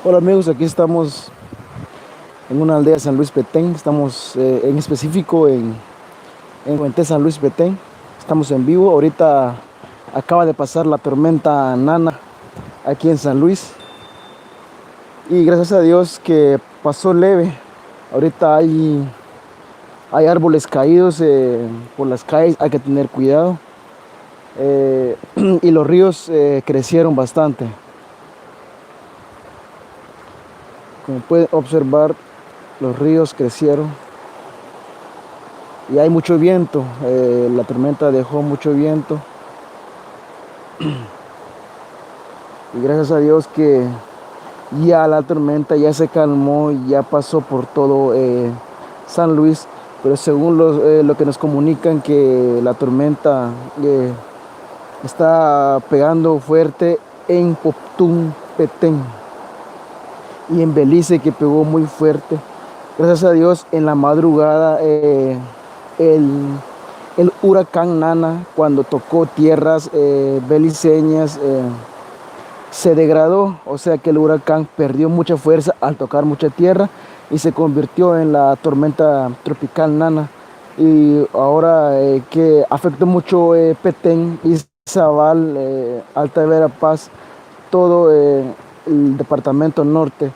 Hola amigos, aquí estamos en una aldea de San Luis Petén, estamos en específico en Fuente San Luis Petén, estamos en vivo, ahorita acaba de pasar la tormenta Nana aquí en San Luis y gracias a Dios que pasó leve. Ahorita hay árboles caídos por las calles, hay que tener cuidado. Y los ríos crecieron bastante. Como pueden observar, los ríos crecieron y hay mucho viento. La tormenta dejó mucho viento. Y gracias a Dios que ya la tormenta ya se calmó, ya pasó por todo San Luis, pero según lo que nos comunican que la tormenta está pegando fuerte en Poptún, Petén y en Belice, que pegó muy fuerte. Gracias a Dios, en la madrugada el huracán Nana, cuando tocó tierras beliceñas, se degradó, o sea que el huracán perdió mucha fuerza al tocar mucha tierra y se convirtió en la tormenta tropical Nana. Y ahora que afectó mucho Petén, Izabal, Alta Verapaz, todo el departamento norte.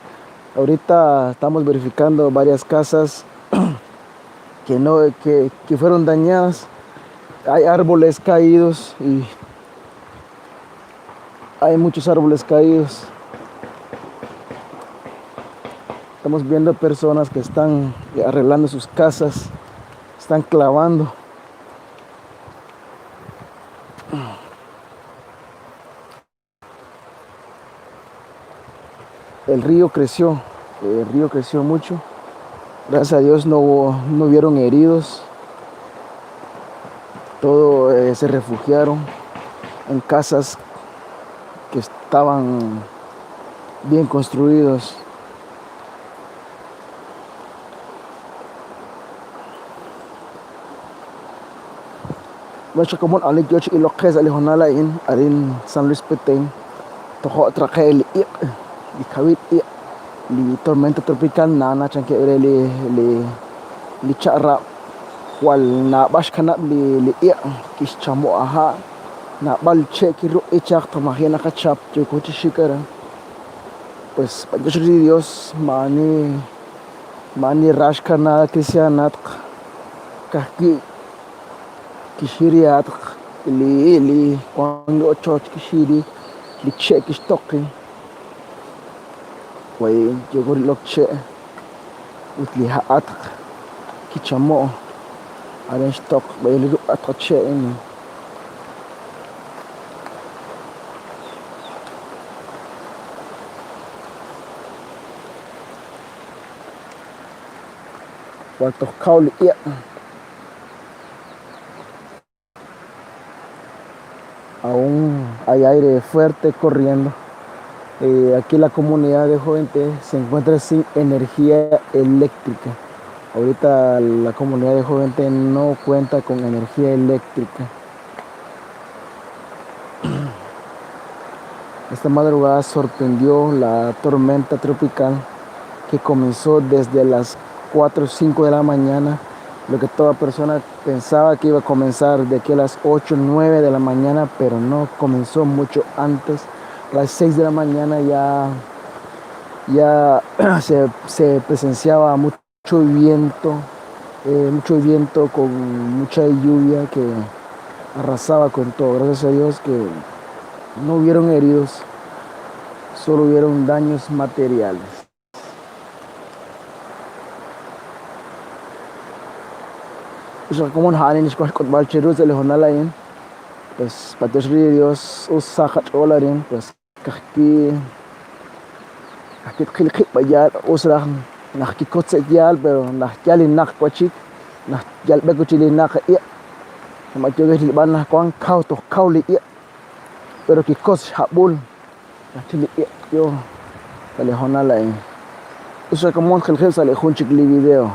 Ahorita estamos verificando varias casas que, no, que fueron dañadas. Hay árboles caídos y hay muchos árboles caídos. Estamos viendo personas que están arreglando sus casas, están clavando. El río creció, el río creció mucho. Gracias a Dios no hubieron heridos. Todos se refugiaron en casas que estaban bien construidas. Macha komon alik yoch ilokhes alihonala in arin San Luis Petén tojo traje li iq li kawit iq li tormenta tropical Nana chanke ere li chara wal na bash kanap li iq kischamo aha na bal che ki ru ichak tomahina kachap yo shikara. Pues yo soy Dios mani mani rashka nada cristianat kahki kishiriat li cuando choch kishiri li che kishtoki way yo lok che utli haat kichamo aren stok bay li at che ini wal toh kauli iya. Aún hay aire fuerte corriendo. Aquí la comunidad de Jovente se encuentra sin energía eléctrica. Ahorita la comunidad de Jovente no cuenta con energía eléctrica. Esta madrugada sorprendió la tormenta tropical que comenzó desde las 4 o 5 de la mañana. Lo que toda persona pensaba que iba a comenzar de aquí a las 8 o 9 de la mañana, pero no, comenzó mucho antes. A las 6 de la mañana ya se presenciaba mucho viento con mucha lluvia que arrasaba con todo. Gracias a Dios que no hubieron heridos, solo hubieron daños materiales. Como hanin ish kotbal chiruz el honalain, pues patesri Dios usa olarin, pues kaki kaki khilkhit bayal usra nak kotse yal, pero nak yali nak kwachik nak yal bekuchili nak i ma yo que ban nak kwan khau to khau li i pero ki kos habul nak li i yo sale honalain usa como khilkhil sale junchik li video.